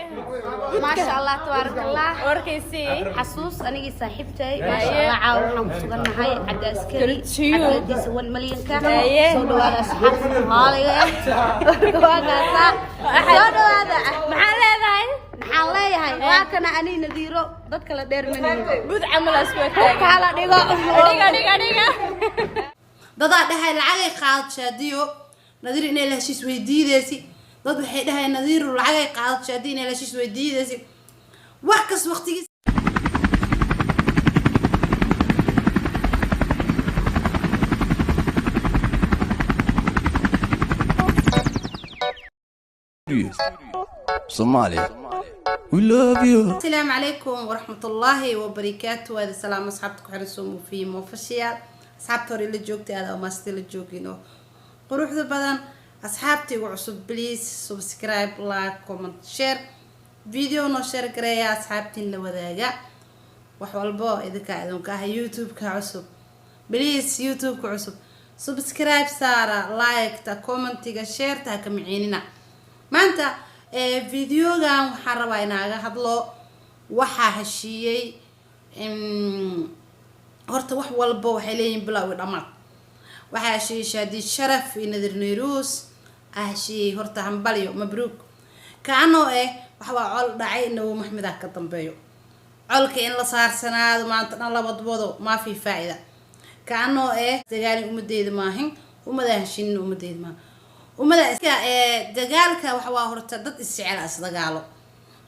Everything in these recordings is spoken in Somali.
Maasha Allah, tabaaraka Allah. Warkaysii. Xasuus anigii saaxiibtay, maasha Allah, caawa waxaan ku sugannahay Cabdi Askari Kaltuun. xafladiisa 1 milyanka. Haye. Soo dhawaada asxaabta qaaliga ah. Waa kaasaa, soo dhawaada. Maxaa leedahay? Maxaan leeyahay? Waa kana anii Nadiiro, dad kala dheer manihin. Bud camal aa isku Hubka egtaagan. hala dhigo. Dhiga, dhiga, dhiga. Dadaa dhahay lacagay qaadad Shaadiyo, Nadiir inay la heshiis weydiideysi. Dad waxay dhahay Nadiiru lacagay qaadad, Shaadiyo inay la heshiis weydiideysi. Wax kas waqtigiis. Somalia. We love you. Asalaamu calaykum waraxmatullaahi wabarakaatu. Waadi salaam asxaabta ku xiran Soomufiim Official, asxaabta hore la joogtay aada maasta la joogin oo quruxda badan, asxaabta igu cusub, please subscribe, like, comment, share video, noo share gareeya, asxaabtiin la wadaaga. Wax walbo idinka idinka ah. YouTube-ka cusub, please, YouTube-ka cusub subscribe saara, like-ta, commentiga, shareta ha ka maciinina. Maanta videogan waxaan rabaa inaaga hadlo waxaa heshiiyey. Horta wax walba waxay leeyihiin bilow iyo dhammaad. Waxaa heshiiyey Shaadi Sharaf iyo Nadir Nairuus aa heshiiyey. Horta hambalyo, mabruuk. Kaanoo waxa waa col dhacay, Nabi Maxamed ah ka dambeeyo colka in la saarsanaado maanta dhan labadwado maa fi faa-ida. Kaanoo dagaalin umadeeda maahin, umadaa heshiinin umadeeda maahin, umada iska dagaalka waxa waa horta dad isjecel isdagaalo,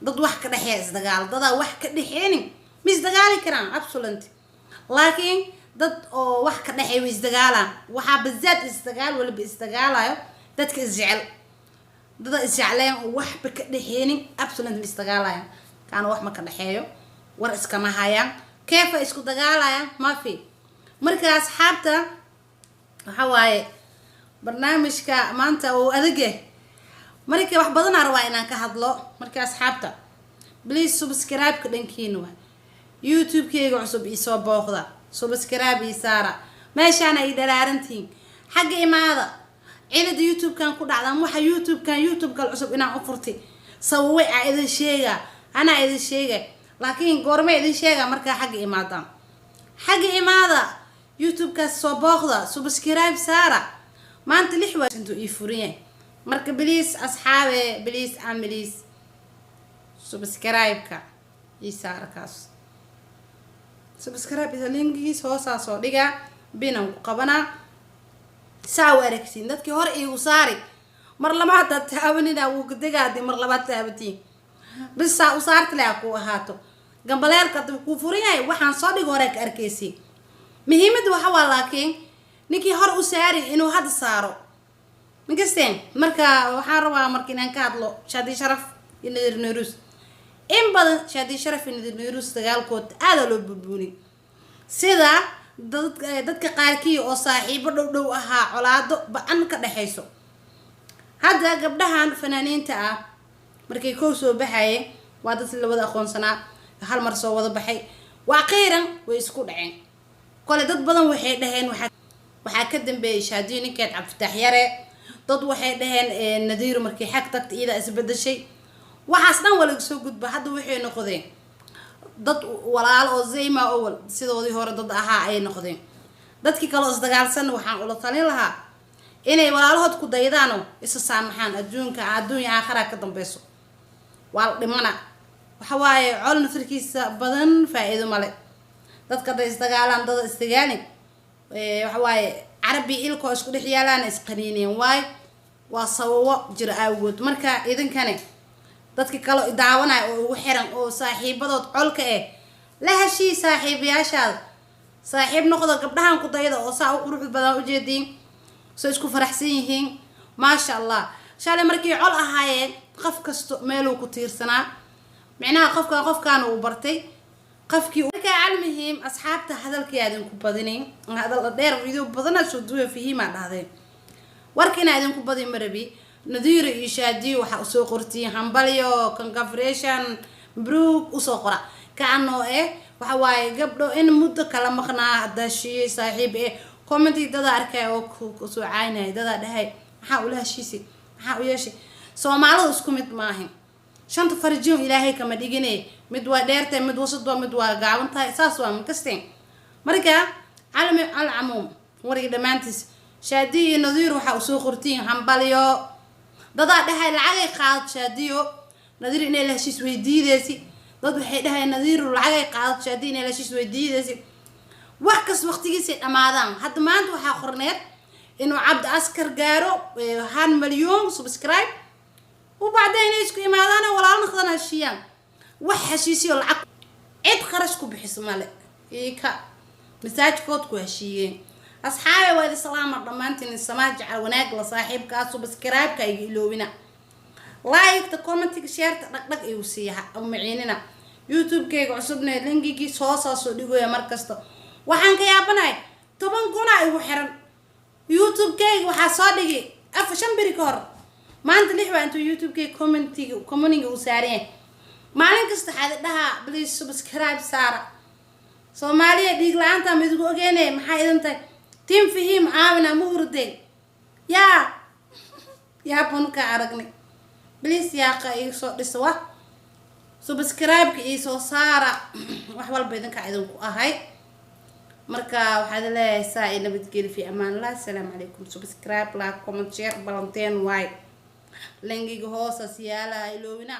dad wax ka dhexeeya isdagaalo, dadaa wax ka dhexeenin ma isdagaali karaan, absolutely. Laakiin dad oo wax ka dhexeeya way isdagaalaan. Waxaa bazaad isdagaal waliba isdagaalayo dadka isjecel. Dada isjecleen oo waxba ka dhexeenin absolutely ma isdagaalayaan. Kaana wax ma ka dhexeeyo, war iskama hayaan, keefa isku dagaalayaan mafi. Marka asxaabta, waxa waaye barnaamijka maanta uu adage. Marka wax badanaa rabaa inaan ka hadlo. Marka asxaabta, please subscribe-ka dhankiina waa YouTube-keyga cusub, iisoo booqda, subscribe ii saara. Meeshaan ay dharaarantihiin, xagga imaada. Cilada YouTube-kan ku dhacda ama waxa YouTube-kan YouTube kale cusub inaan u furtay sababay aa idin sheegaa, anaa idin sheega, laakiin goorma idin sheegaa? Markaa xagga imaadaan, xagga imaada, YouTube-kaas soo booqda, subscribe saara. Maanta 6 waa intuu ii furan yahay. Marka please asxaabe, please and please, subscribe-ka ii saara. Kaas subscribe isa linkigiis hoosaa soo dhigaa, binan ku qabanaa saa u aragtiin. Dadkii hore iigu saari, mar labaad had taabanina wuu kadegaa. Haddii mar labaad taabatiin, bis saa u saarta le ha kuu ahaato. Gambaleelka hadda kuu furan yahay, waxaan soo dhigo hore ka arkaysi. Muhiimadda waxa waa laakiin ninkii hore u saari inuu hadda saaro makasteen. Marka waxaan rabaa marka inaan ka hadlo Shaadi Sharaf iyo Nadir Naruus. In badan Shaadi Sharaf iyo Nadir Naruus dagaalkood aada loo buunbuunay, sida dad dadka qaarkii oo saaxiibo dhow dhow ahaa colaado ba-an ka dhexayso. Hadda gabdhahan fanaaniinta ah markay kow soo baxayeen waa dad la wada aqoonsanaa, hal mar soo wada baxay. Waa qiiran way isku dhaceen. Kole dad badan waxay dhaheen waxaa ka dambeeyay Shaadiyo ninkeed Cabdifitaax Yare. Dad waxay dhaheen Nadiiru markii xag tagta iyadaa isbedeshay. Waxaas dhan waa laga soo gudba. Hadda waxay noqdeen dad walaalo oo zayma owal sidoodii hore dad ahaa ayay noqdeen. Dadkii kaleo isdagaalsan waxaan ula talin lahaa inay walaalahood ku daydaanoo isa saamaxaan. Adduunka adduunya aakharaa ka dambeyso, waa la dhimana. Waxa waaye col naftarkiisa badan faa-iido male. Dadka hadday isdagaalaan, dada isdagaalin, waxa waaye carabi ilkoo isku dhex yaalaan isqaniineen waayo waa sababo jira awgood. Marka idinkane dadka kale daawanaya oo ugu xiran oo saaxiibadood colka la heshii, saaxiibayaashaada saaxiib noqdo, gabdhahan ku dayda oo saa u quruxda badan ujeediin, soo isku faraxsan yihiin, maasha Allah. Shalay markii col ahaayeen qof kasto meeluu ku tiirsanaa, micnaha qofkan qofkaan uu bartay qofkii. Markaa almuhiim asxaabta, hadalkii idinku badinin, hadal dheer video badanaa soo duuya fahiimaa dhahdeen. Warka inaa idinku badin marabi. Nadiiro iyo Shaadiyo waxaa usoo qortiin hambalyo, congratulation, mabruuk usoo qora. Kacanoo waxa waaye gabdho in muddo kala maqnaa hadda heshiiyey saaxiib commenti dada arkay oo kusoo caynaya, dadaa dhahay maxaa ula heshiisay, maxaa u yeeshay. Soomaalidu isku mid maahin. Shanta farjiin Ilaahay kama dhigine. Mid waa dheertahay, mid wasad waa, mid waa gaaban tahay, saas waa makasteen. Marka calami alcamuum, wariga dhammaantiis, Shaadiyo iyo Nadiir waxaa usoo qortiin hambalyo. Dadaa dhahay lacagay qaadad Shaadiyo, Nadiir inay la heshiis weydiideysi. Dad waxay dhahay Nadiiru lacagay qaadad, Shaadiyo inay la heshiis weydiideysi. Wax kas waqtigiisay dhammaadaan. Hadda maanta waxaa qorneed inuu Cabdi Askar gaaro 1 milyan subscribe, وبعدين inay isku imaadaan oo walaalo noqdaan, heshiiyaan. Wax heshiisiyo lacag cid kharash ku bixiso male, ika masaajkood ku heshiiyeen. Asxaabe, waa idi salaama dhammaantiin. Samaa jecel wanaag la saaxiibkaa. Subscribe-ka iga iloobina, like-ta, commentiga, share-ta, dhagdhag igu siiya maciinina. YouTube-kayga cusubna linkigii soo soo dhigoya. Mar kasta waxaan ka yaabanahay 10,000 igu xiran YouTube-kayga. Waxaa soo dhigay afar shan beri ka hor, maanta lix waa intuu YouTube-kayga commentiga commentiga uu saaran yahay. Maalin kasta waxaad dhahaa, "Please subscribe saara." Soomaaliya dhiig la-aanta ma idigu ogeynay? Maxaa idin tahay? Team Fahim caawina ma hurdeen? Yaa yaa bunka aragnay. Please yaaqa iga soo dhisa wa subscribe-ka ii soo saara. Wax walba idinka idinku ahay. Marka waxaad leeyahay saa i nabadgeli, fi amaan Allah, asalaamu calaykum. Subscribe, like, comment, share, balanteen waay. Linkiga hoosaas yaala, iloowina.